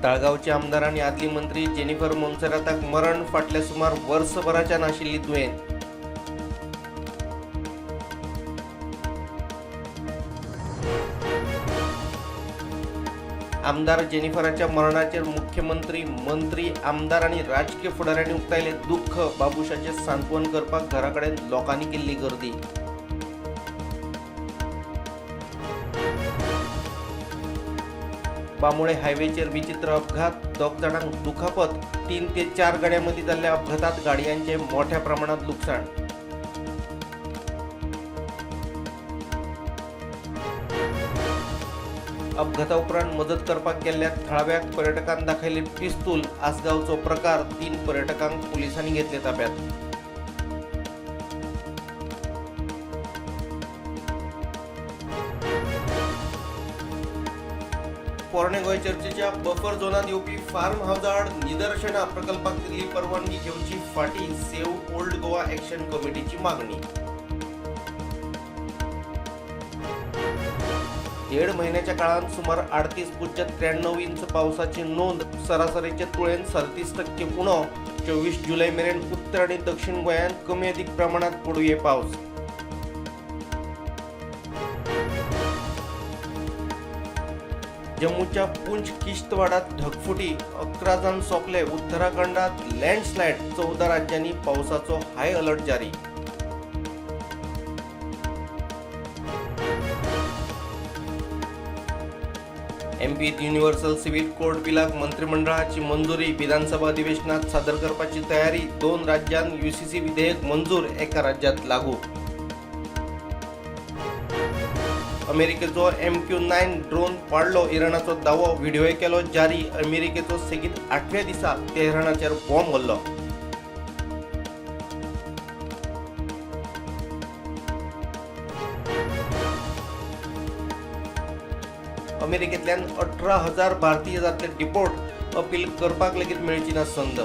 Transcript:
ताळगांवचे आमदार आनी आदली मंत्री जेनिफर मोन्सेराताक मरण. फाटल्या सुमार वर्सभराच्यान आशिल्ली दुयेंत. आमदार जेनिफराच्या मरणाचेर मुख्यमंत्री, मंत्री, आमदार आनी राजकीय फुडाऱ्यांनी उक्तायले दुख्ख. बाबुशाचें सांत्वन करपाक घरा कडेन लोकांनी केल्ली गर्दी. बांबोळे हायवेचेर विचित्र अपघात. दोग जाणांक दुखापत. 3 ते 4 गाडयां मदीं जाल्ल्या अपघातात गाडयांचें मोठ्या प्रमाणात लुकसाण. अपघाता उपरांत मजत करपाक गेल्ल्या थळाव्याक पर्यटकान दाखयले पिस्तूल. आसगांवचो प्रकार. 3 पर्यटकांक पुलिसांनी घेतले ताब्यात. पोरणे गोंय चर्चेच्या बफर झोनात येवपी फार्म हावजा आड निदर्शनां. प्रकल्पाक दिल्ली परवानगी घेवची फाटी. सेव्ह ओल्ड गोवा ॲक्शन कमिटीची मागणी. 1.5 महिन्याच्या काळात सुमार 38.93 इंच पावसाची नोंद. सरासरीचे तुळेन 37% उणो. 24 जुलय मेरेन उत्तर आणि दक्षिण गोंयांत कमी अधिक प्रमाणात पडुये पावस. जम्मूच्या पुंछ किश्तवाडात ढगफुटी. 11 जाण सोंपले. उत्तराखंडात लँडस्लायड. 14 राज्यांनी पावसाचो हाय अलर्ट जारी. एमपीत युनिव्हर्सल सिव्हिल कोड बिलाक मंत्रिमंडळाची मंजुरी. विधानसभा अधिवेशनात सादर करपाची तयारी. 2 राज्यांत यूसीसी विधेयक मंजूर, एका राज्यात लागू. अमेरिकेचो MQ-9 drone पाडलो इराणाचो दावो. व्हिडिओ केलो जारी. अमेरिकेचो सेगीत 8व्या दिसा तेहरानाचेर बॉम्ब हल्लो. अमेरिकेंतल्यान 18,000 भारतीय जातले डिपोर्ट. अपील करपाक लेगीत मेळची ना संद.